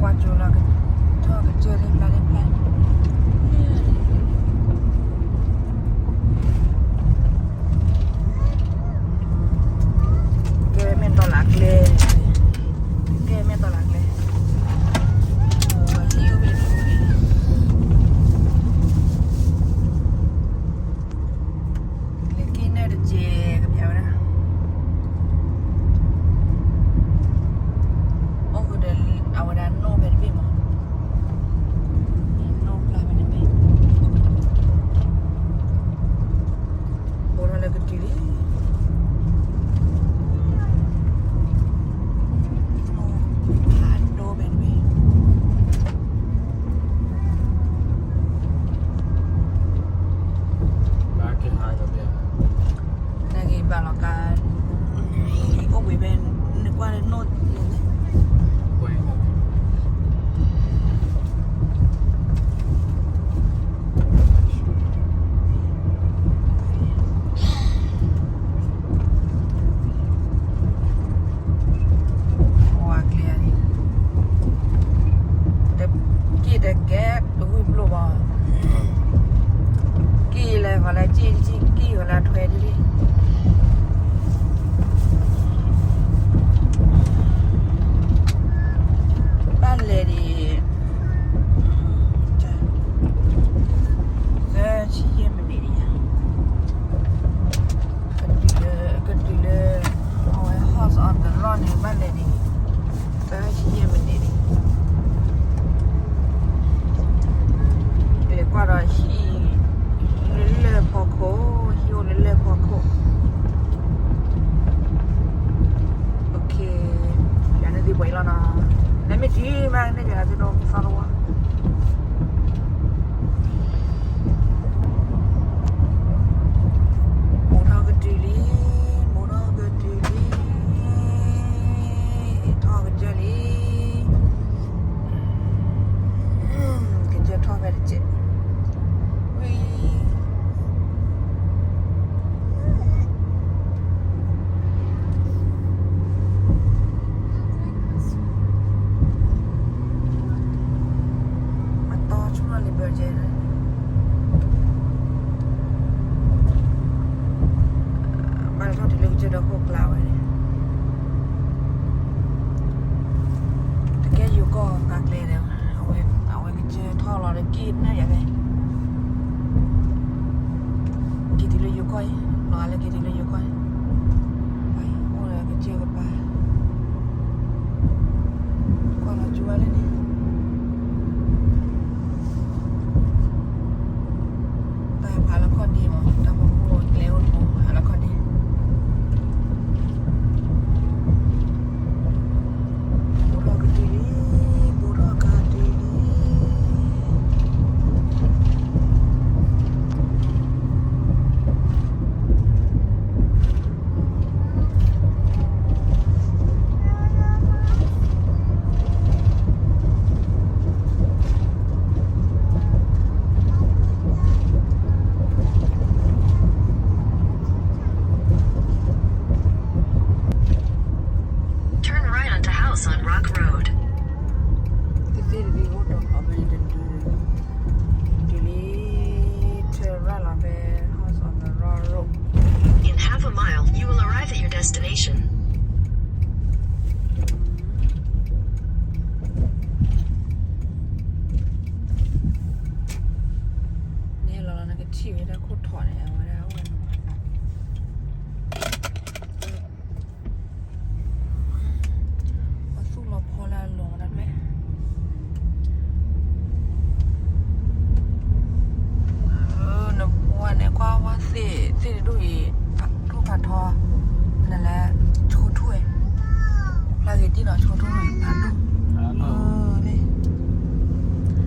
ကွၢ်ကၠိလီၤ, ထီၣ်ကစၢၢ်လၢပျၢ်လၢပျၢ်, ကဲမ့ၢ်တီလၢကျဲ, ကဲမ့ၢ်တီလၢကျဲ, ဟံၣ်အိၣ်ဘ့ၣ် လၢက့ၤနၢ်တကဲကပျၢ်ဝဲဒၣ်, အိၣ်ဃုာ်ဒီးအဝဲဒၣ်နိၣ်ဖဲတဘ့ၣ်မး, နိၣ်ပျၢ်ဖဲတဘ့ၣ်, အိၣ်ထီၣ်လၢကတုၤလံ, နိၣ်ဖးဒိၣ်ဖဲတဘ့ၣ် နက့ၤဘၣ်လီၤကါ, အိၣ်ဘှံးဖဲ, နကွၢ်လၢနိၣ်န့ၣ်, ဝါကျဲ, တက့ၢ်တကဲတဝံၣ်ဘျိၣ်ဘၣ်, က့ၢ်လဲၤဃီၤလၢက့ၢ်တက့ၢ်, က့ၢ်ဃီၤလၢထွဲတက့ၢ်, ဘၣ်လဲၤဒံး, သၢဆံယဲၢ်မံးနံးဒံးယၤ, ကတုၤလၢ, ကတုၤလၢ, အဝဲ House on the Rock န့ၣ် ဘၣ်လဲၤဒံး, သၢဆံယဲၢ်မံးနံးဒံး, ကလဲၤကွၢ်ဒီးဟံၣ်လၢလၢၢ်ဖီခိၣ်, ဟံၣ်အိၣ်လၢလၢၢ်ဖီခိၣ်, ယၤန့ၣ်သံပှဲၤအံၤလီၤနီၤ, နမ့ၢ်ထံၣ်မးန့ၣ် ယၤသံဒိၣ်သီတဝါ မိၢ်ထီၣ်ကတုၤလံ, မိၢ်ထီၣ်ကတုၤလံ, ထီၣ်ကစၢၢ်လံ, ကစၢၢ်ထီၣ်ဖဲတစဲး, ဝံၤ အတီဆူၣ်ထီၣ်လံဘၢကဲ, ဘၣ်တထီၣ်တုၤလၢကစၢၢ်ဒီးခိၣ်ကျါဝဲန့ၣ်, တကဲယိၤကီၢ်ကျါကျဲဒီး, အဝဲကစၢၢ်ထီၣ်လီၤဒီးက့ၢ်နၢ်ယၤဖဲ က့ၤတုၤလၢယိၤကီၢ်အံၤ, လီၤလၢက့ၤတုၤလၢယိၤကီၢ်အံၤ, အိၣ်ဒီးကစၢၢ်ကပၤ, ကွၢ်လီၤကၠိဝဲလၢန့ၣ်, တၢ်ဟးလီၤခီၣ်ဒ့မး, တၢ်ဖီခိၣ်ကျဲအိၣ်တဘိ ဟးလီၤခီၣ်ဒ့ ဘူးထီၣ်ကတုၤလံ, ဘူးထီၣ်ကတုၤလံ. Turn right onto House on Rock Road. တသ့တဘ့ၣ်အိၣ်ဒီးခီၣ်ဖဲန့ၣ်တဒု, တုၤလံ, turn right လီၤဖဲ House on the Rock Road. In half a mile, you will arrive at your destination. န့ၣ်လီၤလီၤ နကထံၣ်ဝဲဒၣ်ခိၣ်ထီၣ်န့ၣ် အဝဲဒၣ်အိၣ်ဝဲ ပှၤသူၣ်လီၤဖီလာ်လီၤဝဲဒၣ်ဖျဲၣ်, နဝဲန့ၣ်ကွၢ်ဝဲသ့ၣ်, သ့ၣ်တဒူၣ်အံၤ, ဖးထီ, နလဲၤ, ဆိထူၣ်ဝဲ, ဖျါဂ့ၤတံၢ်နီၤ ဆိထူၣ်န့ၣ် ဖးဒိၣ်, န့ၣ်,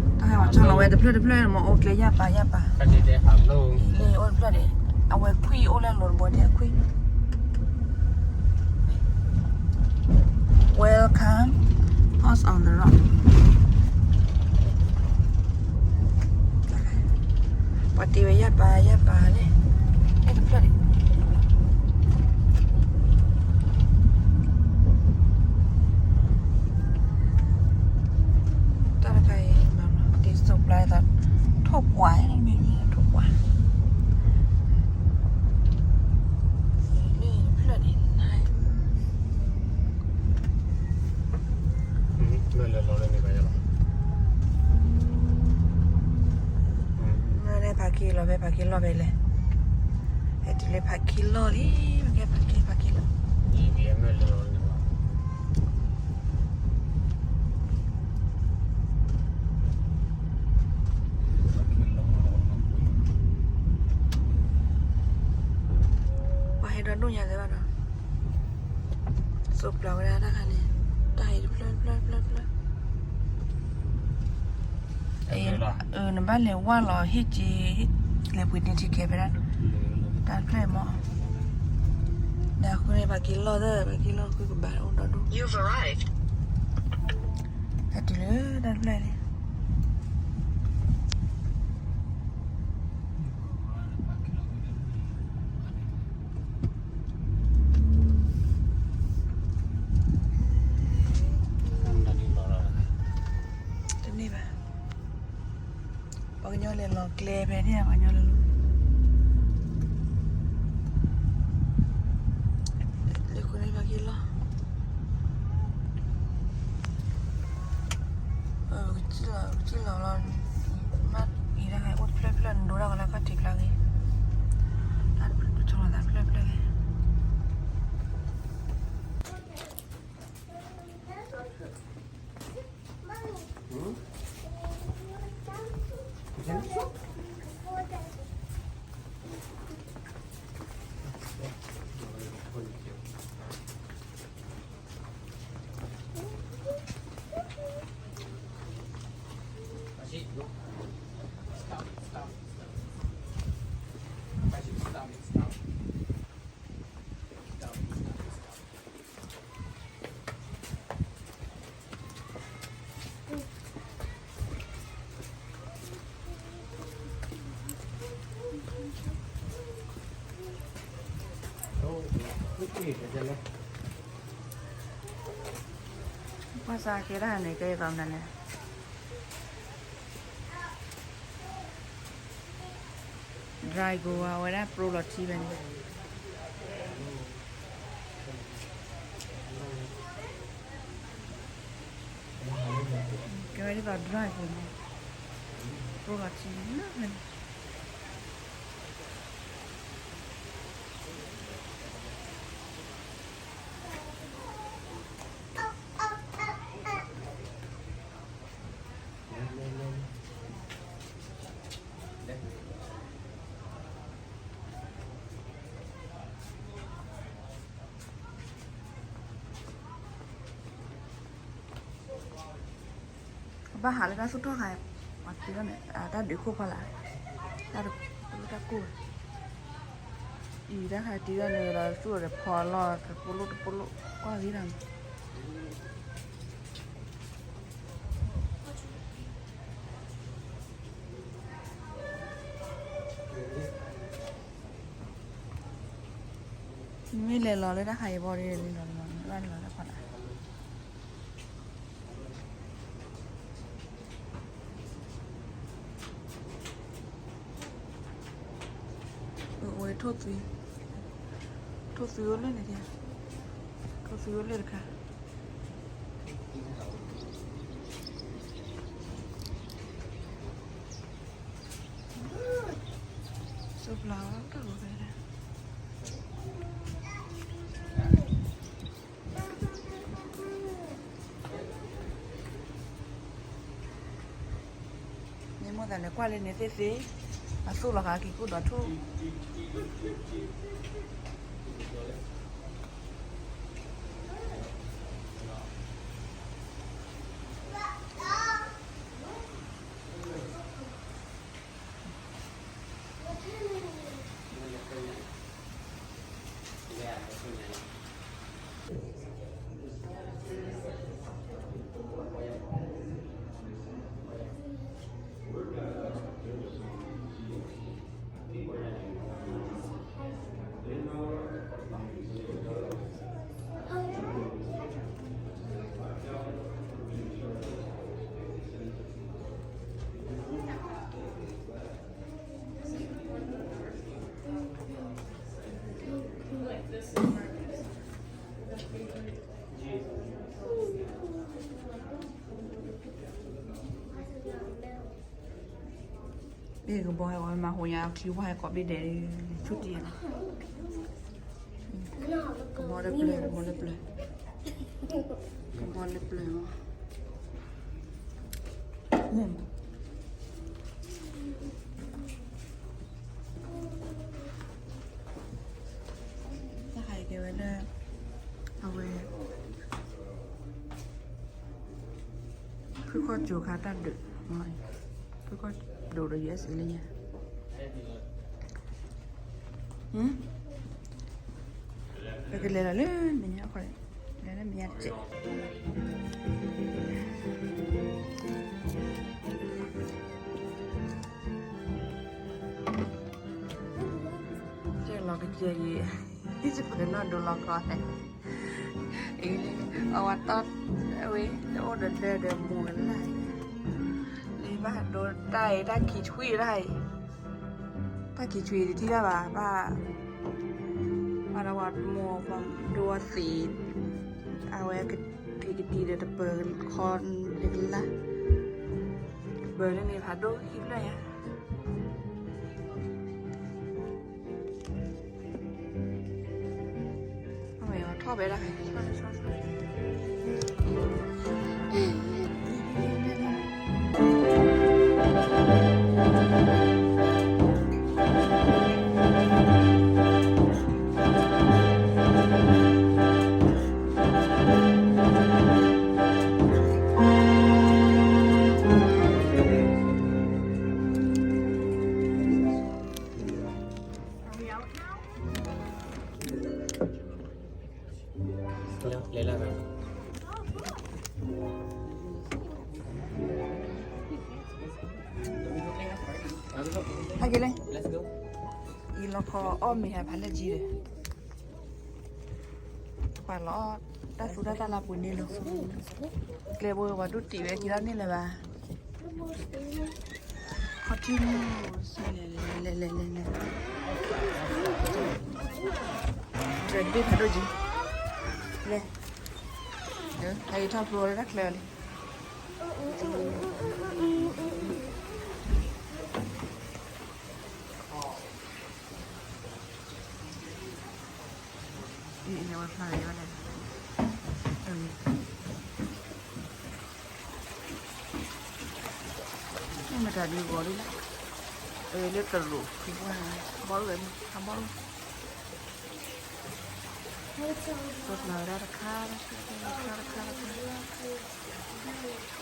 တၢ်ဟဲဝဲဆီလီၤဝဲတဖျၢၣ်တဖျၢၣ် မ့ၢ်အိၣ်ကျဲယၢ်ပာ်ယၢ်ပာ်, လၢအိၣ်တဖျၢၣ်န့ၣ်, အဝဲခွံအိၣ်လၢအလိၤတဘိန့ၣ် အခွံ Welcome, House on the Rock. ပှၤတ့ဝဲယၢ်ပာ်ယၢ်ပာ်လံ, အဲၣ်တဖျၢၣ်န့ၣ်, အ ပှၤ မ့ၢ်ထိၣ်ပှၢ် လၢဖျၢၣ်န့ၣ် မ့ၢ်လဲၤလီၤလၢန့ၣ်ဘၣ်ယလီၤ, မ့ၢ်လဲၤဖးက့ၤလီၤဖဲဖးက့ၤလီၢ်ဖဲလဲၣ်, ဟဲတုၤလၢဖးက့ၤလီၢ်လံ, ကဲဖးက့ၤ ဖးက့ၤလီၢ် ပှၤဟဲဒီဒိၣ်ညါသ့ဘၣ်ဒီး, စိးပျီဝဲဒၣ်တၢ်ခါန့ၣ်, တၢ်ဟဲတဖျၢၣ်ဖျၢၣ်ဖျၢၣ်ဖျၢၣ်, နဘၣ်လဲၤဝဲလီၤဟ့ၣ်က့ၤ, လဲၤပှ့ၤန့ၢ်ထံကဲဖဲဒၣ်, တၢ်တဖျၢၣ်အံၤမ့ၢ်, ဒီးအဃိန့ၣ် ပှၤက့ၤလီၢ်သၢ ပှၤက့ၤလီၢ်ဃုကဘၣ်အိၣ်ဒီဒိၣ်, ဟဲတုၤလၢတၢ်တဖျၢၣ်လံ တန့ၢ်ဘၣ်, ပှၤကညီလဲၤလီၤကျဲဖဲန့ၣ် ပှၤကညီလဲၤလီၤ, လၢဃုန့ၣ်ပှၤက့ၤလီၢ် ကစံၣ်လီၤ ကစံၣ်လီၤလီၤ, မ့ၢ်အံၤတၢ်ဟဲအိၣ်တဖျၢၣ်ဖျၢၣ် နဒိတၢ်ကလၢခီၣ်ထံးဖျါဂ့ၤ, တၢ်တဖျၢၣ်ဖျၢၣ် ကဆီလီၤသးတဖျၢၣ်ဖျၢၣ်ဂ့ၤ ဘၣ်ဆၣ်ကဲဒၣ်န့ၣ် ကဲသိးမနုၤလဲၣ်, dry ကိးဝဲဒၣ် ပြိလီၤထံဖဲန့ၣ် ကဲဝဲဒ်သိး dry ကိးန့ၣ် ပြိလီၤထံန့ၣ် ကဘၣ်ဟးလၢတၢ်သူၣ်ထီၣ်ခါ, ပှၤတ့ထီၣ်န့ၣ် တၢ်ဒုးခိၣ်ဖီလာ်, တၢ်တကိၢ်တၢ်ကိၢ်, အံၤတၢ်ခါတ့ထီၣ်န့ၣ်ဒီး သူၣ်ဒီးဖီလီၤ တပိလိၣ်တပိလိၣ် ကွၢ်ဂ့ၤတၢ်န့ၣ် မ့ၢ်လဲၤလီၤလၢတၢ်ခါအံၤဘီဒီး လဲၤလီၤလၢလီၤလၢဖီလာ်, အဝဲထိၣ်သွံ, ထိၣ်သွံအိၣ်လၢန့ၣ်, ထိၣ်သွံအိၣ်လၢတခါ စိးပျီတၢ်လီၤဖဲဒၣ် မ့ၢ်မိၣ်သးလဲၤကွၢ်လၢန့ၣ်သ့ၣ်သ့ၣ်, အသူၣ်လီၤဃာ်က့ၤကူၣ်ဒီးထူၣ် ကဘီဟဲဝဲမၤဟိညါအချံဝါဟဲကိးဘ့ၣ်ဒဲး ဆူတံၢ်နီၤ, ကဘီလၢပျၢၤ ကဘီလၢပျၢၤ ကဘီလၢပျၢၤမး, တၢ်ခါအံၤကဲဝဲလၢ အဝဲ ဖုခီၣ်ကၠိခါတၢ်ဒုး, ဖုခီၣ်ဒိးဒီး ယူၢ်အ့းအ့း လၢညါ, ပကလဲၤလီၤလၢမဲာ်ညါခီ, လဲၤလၢမဲာ်ညါတစဲး, တလီၤကစဲးဂ့ၤ ယပှဲၤနီၢ်ဒိလီၤခီ, အဝဲတီဝဲ တအိၣ်ဒီးဒၢဒီးမူၤကလာ်, လၢဘၣ်ဒိတၢ်အံၤ တၢ်ခံးဆွံတၢ်အံၤ, တၢ်ခံးဆွံတထံၣ်တၢ်ဘၣ်, ဘၣ်, ဘၣ်ဒီးဝဲမိၢ်ပှၢ်ဒိအသံး, အဝဲကထံးကတံၤဒီးတပၢၤခီလၢကလာ်, တပၢၤလၢန့ၣ်ဖးဒိၣ်ဟံၣ်ဖျၢၣ်ညါ အဝဲထီၣ်ဖဲဒၣ် လဲၤလၢ ဟဲက့ၤလဲၣ်, အံၤလီၤခီအီၣ်မ့ၤဟဲဖးလဲၢ်ကံဒီး ပှၤလီၤတၢ်သူတၢ်သၣ်လၢပှ့ၤန့ၣ်လီၤ, ကျဲဘိပှၤဒိၣ်တံၢ်ဝဲက့ၤလီၤန့ၣ်လၢၤဘၣ်, ခီထံမူ, လဲၤလဲၤလဲၤလဲၤ, တဘ့ၣ်ဖးဒိၣ်ကံ, လဲၤ, ဟဲက့ၤထီၣ်ဖျိလၢတၢ်ချၢလံ အံၤ အံၤ အဝဲဖျါလီၤယဝဲလဲၣ်, မ့ၢ်မတၤဒုးဂီၤဒ်လဲၣ်, လၢတရူးဖုပှၢ်, ဘီအိၣ်ဝဲမ့ၢ် အဘီအိၣ်, ပှၤဖျါဝဲဒၣ်တခါ, တခါတခါတခါ ဘီဒီးပျဲယ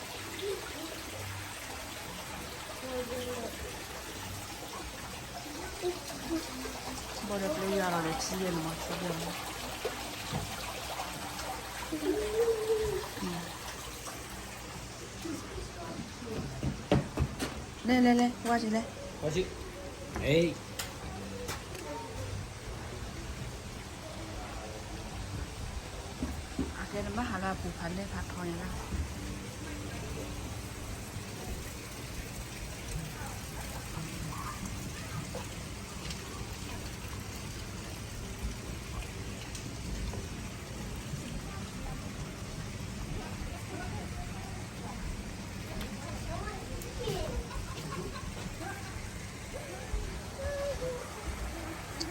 ွၤလီၤဒီးထံယဲၢ်န့ၣ်မး ထံယဲၢ်န့ၣ်, လဲၤလဲၤလဲၤ ဝါထံလဲၤ, ဝါထံ, အကဲနဘၣ်ဟးလၢအပူၤဖးလဲၢ်ဖးထီညါလၢ ပ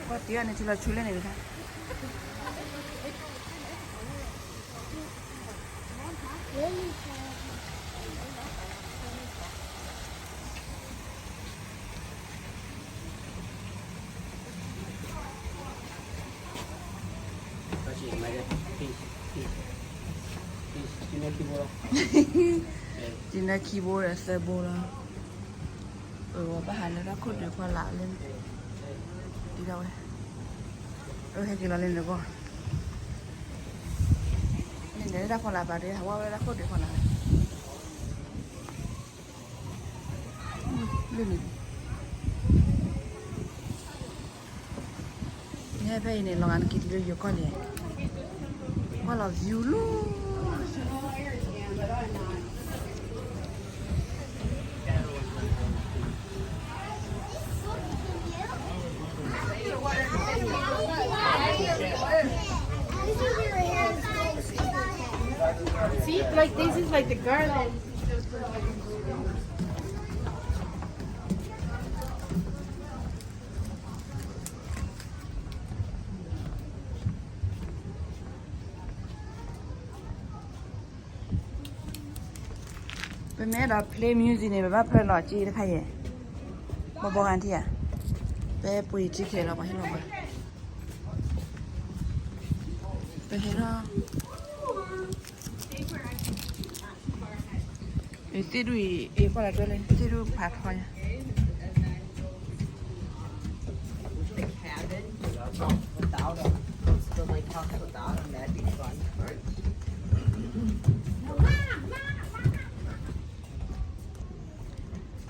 ှၤတံၢ်အီၤန့ၣ် ထံလီၤဆူလဲၣ်န့ၣ်တခါ, ဒ်န့ၣ်ခံဘိဒီးသၢဘိလီၤ, အဝဲဘၣ်ဟးလၢတၢ်ခိၣ်ဒုးဖီလာ်လၢန့ၣ်, ဒ်ဝဲ, အဝဲဟဲက့ၤလီၤလၢန့ၣ်တဘျီ, န့ၣ်န့ၣ်တၢ်ဖီလာ်ဘၣ်ဒီး ဟးဝဲဝဲတၢ်ခိၣ်ဒုးဖီလာ်လၢ လၢန့ၣ်, နဟဲဖဲအံၤန့ၣ် လီၤဂာ်နက့ၤတုၤလၢယိၤကီၢ်န့ၣ်, ကွၢ်လီၤ view လီၤ. See, like, this is like the garden. ပမ့ၢ်အဲၣ်ဒိး play music န့ၣ် ပဘၣ်ဖၢလီၤစ့တခါအံၤ, ဘီဘီဂၤထံၣ်ဧါ, ပပှ့ၤစ့ခဲလၢာ်လီၤ ပှၤဟ့ၣ်လီၤပှၤ, ပဟဲထီၣ်, သ့ၣ်ဒူၣ်အံၤ အ့ၣ်ကွၢ်လီၤတဲလၢ သ့ၣ်ဒူၣ်ဖးထီညါ န့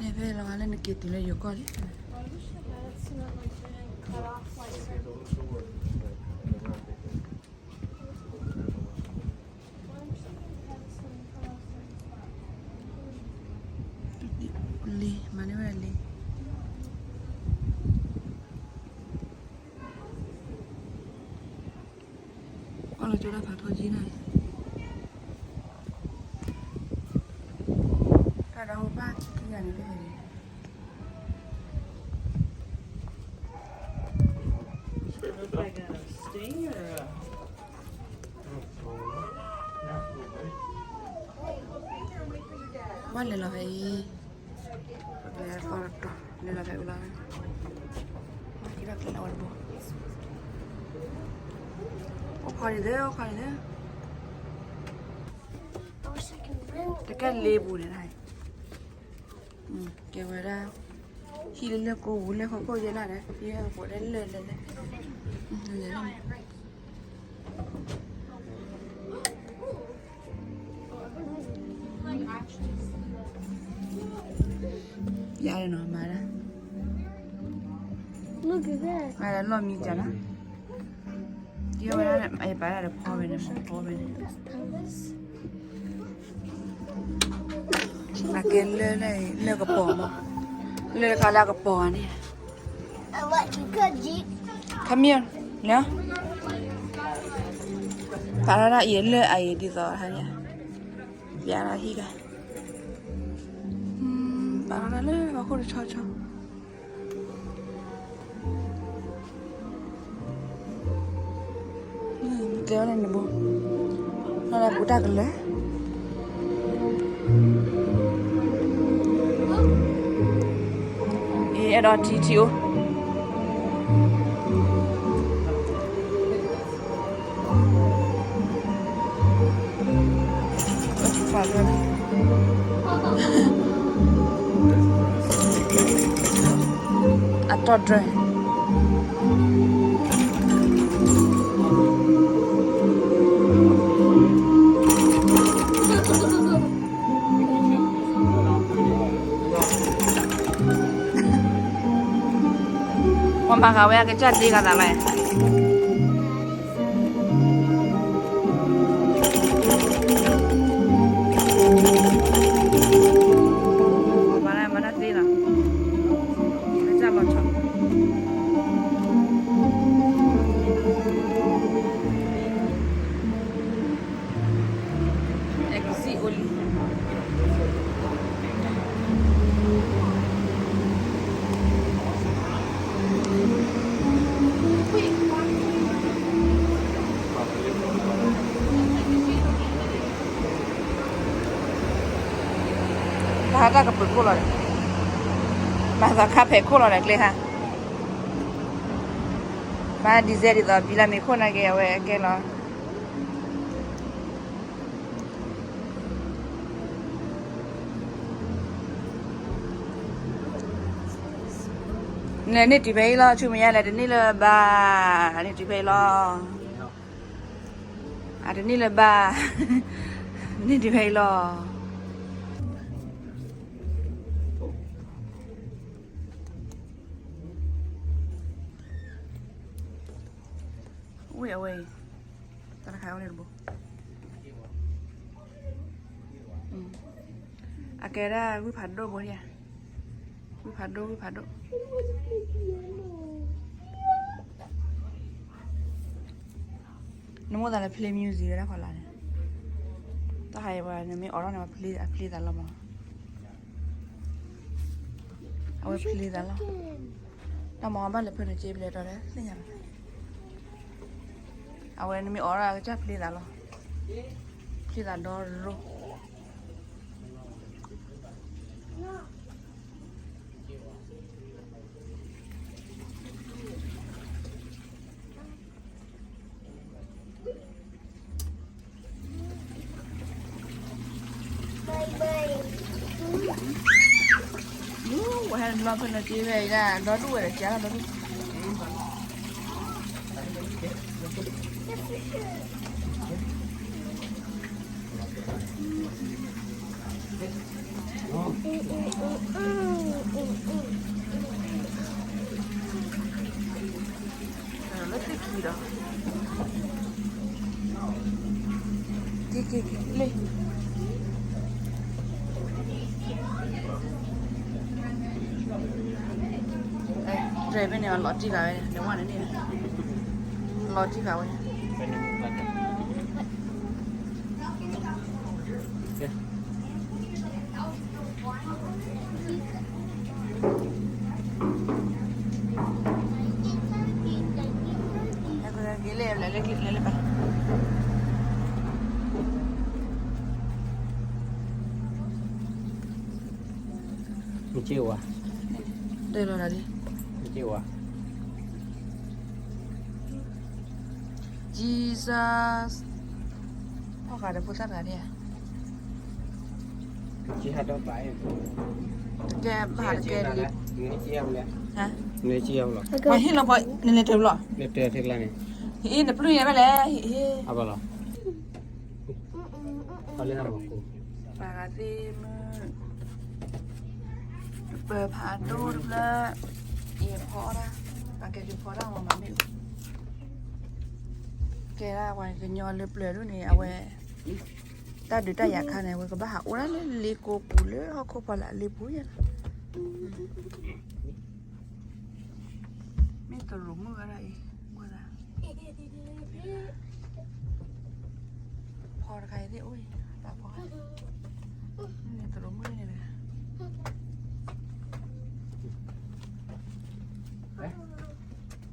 ၣ်ဖဲလီၤဂၤလၢနက့ၤတုၤလၢယိၤကီၢ်လံ. လံ မၤန့ၢ်ဝဲဒၣ်လံ ကွၢ်လီၤကၠိဒၣ်ဖးထီကံနၤ, တၢ်ဒီးဟိပၢ်ခံဂၤန့ၣ်တဟဲလံ. ဘၣ်လဲၤလီၤဖဲအံၤ, လဲၤလီၤဖဲအူလီၤ, ဘၣ်က့ၤဘၣ်ကျဲလၢအဝဲတဘိ, အိၣ်ခိးန့ၣ်သ့ အိၣ်ခိးန့ၣ်သ့, တကဲလ့ပူၤန့ၣ်, ကဲဝဲဒၣ် ဟံၣ်လၢလၢၢ်ကိးပူၤ လၢၢ်ခိၣ်ခိၣ်ယဲၢ်နၢ်ဒီး ယဲၢ်ပှဲၤလၢလၢၢ်လၢလၢၢ်, ယၤနီၤ မၤဒၣ်, မၤဒၣ်လီၢ်မံကၢ်နီၤ, ယဲၢ်ဝဲဒၣ် အပာ်ဒၣ်ဒီးဖီဝဲန့ၣ် ဖီဝဲန့ၣ် အကဲလၢ လၢကပီၤမး, လၢတခါလၢအကပီၤဂၤန့ၣ်, ခမ့ၢ်, လၢ, ပာ်ထီၣ်ဒၣ်အံၤလၢအအံၤဒ်သိး, ပာ်ထီၣ်ဟံၣ်ဂၤ, ပာ်ထီၣ်ဒၣ်လၢဟီၣ်ခိၣ်တဆီဆီ ကဲဝဲန့ၣ်နဘိ, လၢပူၤတၢ်ကလၢာ်, အံၤအဲၣ်ဒိးထံထံအိၣ် အတီၢ်ဒြဲၣ် ပှၤမၤဃာ်ဝဲအကစၢ်ဒ့ဂၤသးလီၤ. မၤတၢ်သ့လီၤ, အကစၢ်လီၤဆီ. Exit only. ဘၣ်တၢ်ကပၤခိၣ်လီၤဒီး, ဘၣ်သးခါဖဲးခိၣ်လီၤဒီးကျဲဟါ, ဘၣ်ဒံးစဲဒ်သိး ဘံလၢမ့ၢ်ခိၣ်နာ်က့ အဝဲကဲလီၤ. နန့ၢ်တုၤဖဲအံၤလီၤ ဆူမဲာ်ညါလဲၣ် တန့ၢ်လၢၤဘၣ်, န့ၢ်တုၤဖဲအံၤလီၤ, အတန့ၢ်လၢၤဘၣ်, န့ၢ်တုၤဖဲအံၤလီၤ. ဝ့ၢ်အဝဲအံၤ, တၢ်တခါအံၤန့ၣ်တဘိ, အကဲဒၣ်ဝ့ၢ်ဖးဒိၣ်ဘိဧါ, ဝ့ၢ်ဖးဒိၣ် ဝ့ၢ်ဖးဒိၣ်. နမိၣ်သးလၢ play music ဝဲဒၣ်ဖီလာ်န့ၣ်, တၢ်ဟးအံၤပှၤနမ့ၢ်အိးထီၣ်န့ၣ် အဖျ့သးလီၤမး, အဝဲဖျ့သးလီၤ. တၢ်မၤအီၤဘၣ်လဲၤဖၢနုာ်စ့ပလဲၤတီၤလၢသ့ၣ်ညါလီၤ, အဝဲနမ့ၢ်အိးထီၣ်အကစၢ်ဖျ့သးလီၤ, ဖျ့သးဒီရိ. ဝဲဟဲလီၤဖဲလီၤက့ၤဖဲအံၤဒၣ် ဒီဒူၣ်ဝဲဒီး ကဲလီၤဒီဒူၣ် လၢသ့ၣ်ခံဒီး က့ၤက့ၤက့ၤလ့ တြဲၤဖဲန့ၣ် အလီၤတံၢ်ဂၤဝဲန့ၣ် နဝဲန့ၣ်န့ၣ် အလီၤတံၢ်ဂၤဝဲ နက့ဝါ တဲလီၤဒၣ်လံ နက့ဝါ Jesus ဖီၣ်ဃာ်ဒီးဖိသၣ်တဂၤန့ၣ် က့ဟးဒီးပာ် ကဲဘၣ်တကဲလံ နက့ဟးလီၤ ပှၤဟ့ၣ်လီၤပှၤ နလဲၤတၢ်လီၤ နတဲထဲကျါန့ၣ် ဟ့ၣ် နပျုၢ်ယဲၢ်ဘၣ်လဲၣ် ဟ့ၣ် အဘၣ်လီၤ ပှၤဂၤသ့ၣ်မုၢ် ပၢၤဖးဒိၣ်တဖျၢၣ် ယဖီတၢ် ပှၤကဲဒုးဖီတၢ်မၤမၤမ့ၢ် ကဲဒၣ်ပှၤကညီလၢပျၢၤဒိၣ်န့ၣ် အဝဲ တၢ်ဒုးတၢ်ယၤခါန့ၣ် အဝဲကဘၣ်ဟးအိၣ်ဒၣ်လၢလ့ကိပူၤလၢဟီၣ်ခိၣ်ဖီလာ်လ့ပူၤယဲၢ်လီၤ မ့ၢ်တရူးမုၣ်ဝဲဒၣ်အံၤ ဝဲဒၣ် ဖီတခါအံၤသ့ၣ်အိၣ်အံၤ ပာ်ဖီ မ့ၢ်တရူးမုၣ်န့ၣ်တဂၤ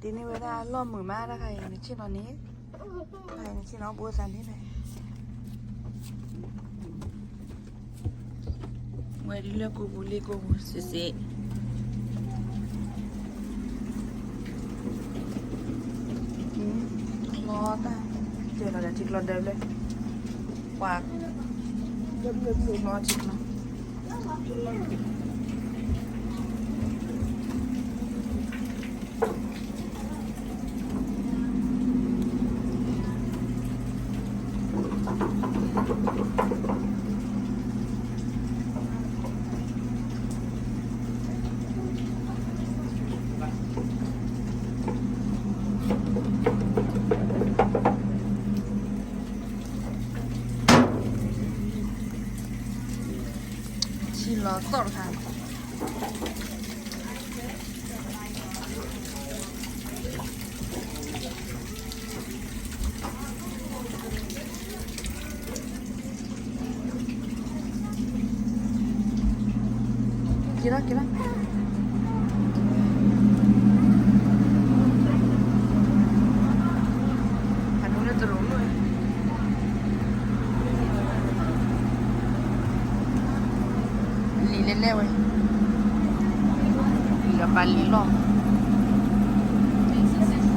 ဒ်န့ၣ်ဝဲဒၣ်လီၢ်မုာ်မးတခါအံၤ နဆ့ၣ်နီၤန့ၣ် တခါအံၤနဆ့ၣ်နီၤဘိသးန့ၣ်လဲၣ် ဝဲဒ်လၢကိပူၤလ့ကိပူၤစ့ၢ်စ့ၢ် ချီတၢ် ကဲလီၤဒီးထံကျိဒၢဘျဲၣ် ပှၤ ချီထံကျိ ဆံလီၤသီၣ်တခါ က့ၤလီၤ က့ၤလီၤ ဖးဒိၣ်လၢတရူးမုၣ် လံာ်လဲၢ်လဲၢ်ဝဲ လံာ်အပာ်လံာ်လီၢ် လံာ်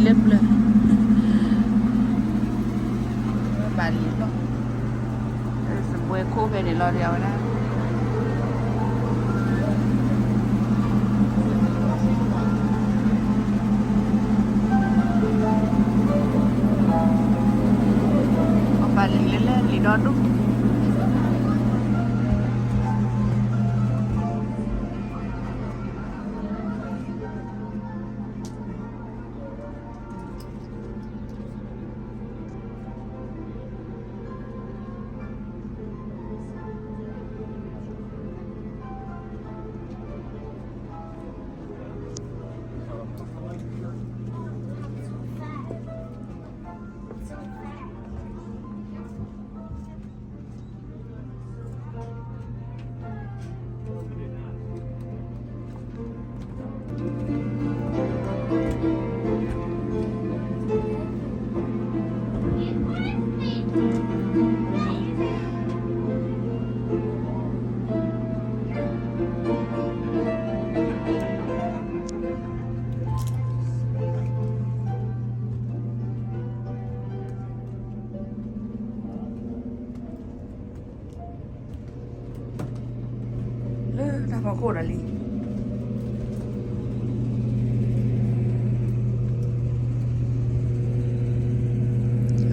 လၢပျၢၤ ပာ်လံာ်လီၢ် စပွဲခိၣ်ဖဲန့ၣ်လီၤဒီးအဝဲဒၣ် အပာ်လံာ်လၢလဲၢ်လံာ်ဒီဒူၣ် ဖီခိၣ်ဒီး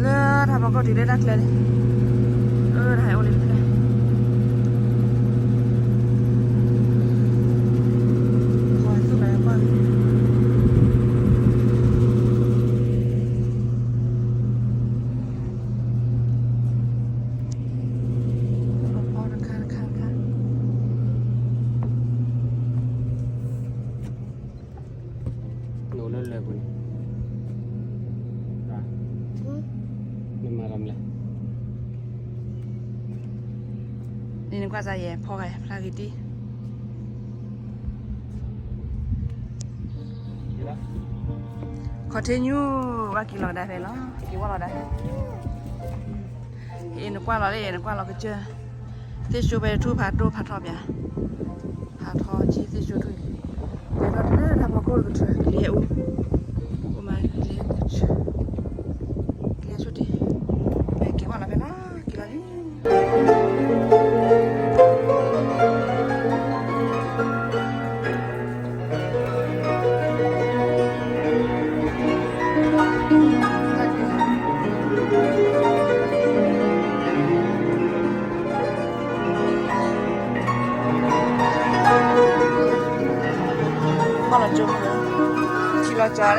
လံ လၢထးဖီခိၣ်တုၤလၢတၢ်ကျဲန့ၣ် အၢ တၢ်ဟဲအိၣ်လံဖဲလဲၣ် တခါတခါတခါ နအိၣ်လၢလၢၢ်ပူၤန့ၣ် နမၤလီၤမလဲၣ် န့ၣ်နကွၢ်စၢ်ယဲၢ် ဖီဂၤဖျါဂ့ၤတံၢ် continue ဘၣ်က့ၤလီၤကဒါဖဲလီၤ က့ၤဝဲလီၤကဒါဖဲ အ့ၣ် နကွၢ်လီၤလၢ နကွၢ်လီၤကစၢၢ် သ့ၣ်စိဖဲထူၣ်ဖးဒိၣ်ဖးထီပၠး ဖးထီက့ၤသ့ၣ်စိထူၣ်အံၤ ပှဲၤထီၣ်တလၢတၢ်ဖီခိၣ်တကထၢ ကလံၤဟဲအူ အိၣ်မးကလံၤဟဲကထၢ ကလံၤဟဲဆိတ့ၢ် ပက့ၤဝဲလီၤဖဲလီၤ က့ၤလီၤလံ ဘၣ်လီၤကၠိမ့ၢ် ထံလီၤကၠိလၢ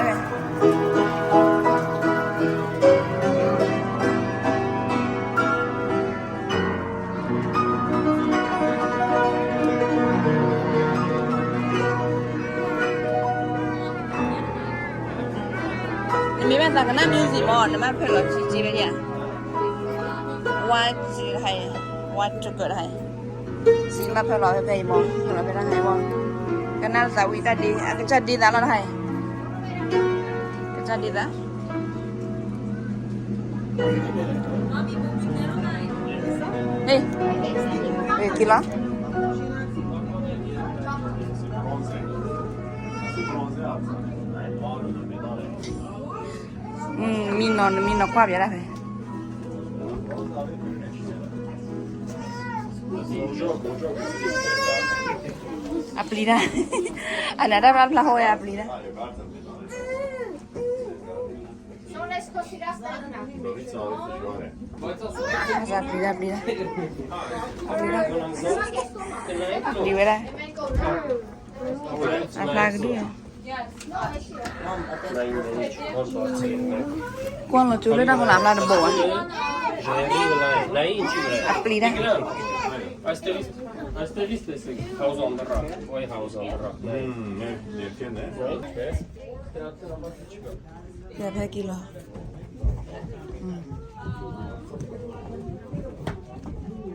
နမ့ၢ်ဘၣ်သးကနၣ် music မ့ၢ် နဘၣ်ဖၢလီၤဆံးဆံးဝဲန့ၣ် ဝါစုဟဲ ဝါစုကၢးဟဲ စံးဘၣ်ဖၢလီၤဖဲဖဲအံၤမ့ၢ် ဖၢလီၤဖဲတၢ်ဟဲမ့ၢ် ကနၣ်သးဝံၣ်တၢ်ဒ့ အကစၢ်ဒ့သးလီၤတၢ်ဟဲ ကစၢ်ဒ့သး ဟ့ၣ် က့ၤလီၤ မံနီၤ နမံနီၤကွၢ်ပၠးဒၣ်ဖဲ အပျံၤတၢ် အနၢ်တၢ်ဘၣ်ဖျါဟိဝဲအပျံၤတၢ် အပျံၤတၢ် အပျံၤတၢ် အပျံၤတၢ် ပျံၤဝဲဒၣ် အဖျါကဒုၣ် ကွၢ်လီၤကၠိလၢတၢ်ဖီလာ်ဖျါတဘိးဘၣ် အပျံၤတၢ် ပျဲဖဲက့ၤလီၤ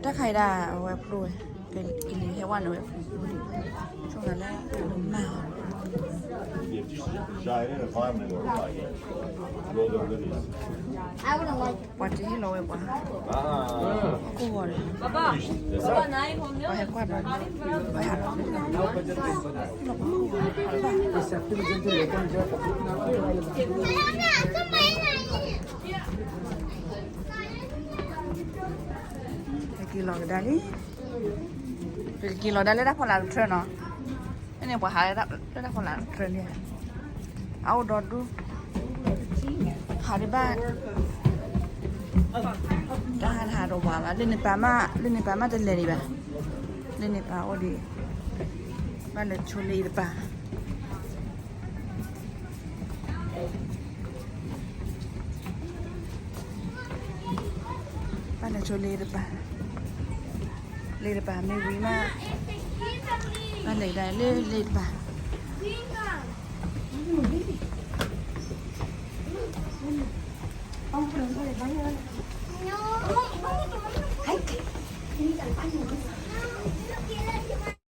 တၢ်ခါအံၤဒၣ်အဝဲဖျိဝဲ ကလံၤဟဲဝဲန့ၣ်ဝဲ ဆိကမိၣ်လၢမၤအီၤ ပှၤတဟ့ၣ်လီၤဝဲပှၤ ဟီၣ်ခိၣ်ဂီၤဒီး ပှၤဟဲကွၢ်ဒီး ပှၤဟးလီၤ ပက့ၤလီၤကဒါလံ ပကက့ၤလီၤဒၣ်လၢတၢ်ဖီလာ်တထြၢနီၤ ဖဲန့ၣ်ပှၤဟးလၢတၢ်ဖီလာ်တထြၢန့ၣ် အအိၣ်ဒီဒူၣ် ဟးဒံးဘၣ် တၢ်ဟးတဟးဒီးပှၤဘၣ် လၢန့ၣ်ပၤမး လၢန့ၣ်ပၤမးတလဲၤဒံးဘၣ် လၢန့ၣ်ပၤအိၣ်ဒံး ဘၣ်လဲၤဆိလ့တပၤ ဘၣ်လဲၤဆိလ့တပၤ လ့တပၤမ့ၢ်ဝံၤမး ဘၣ်လဲၤဒၣ်လၢလ့တပၤ Hi.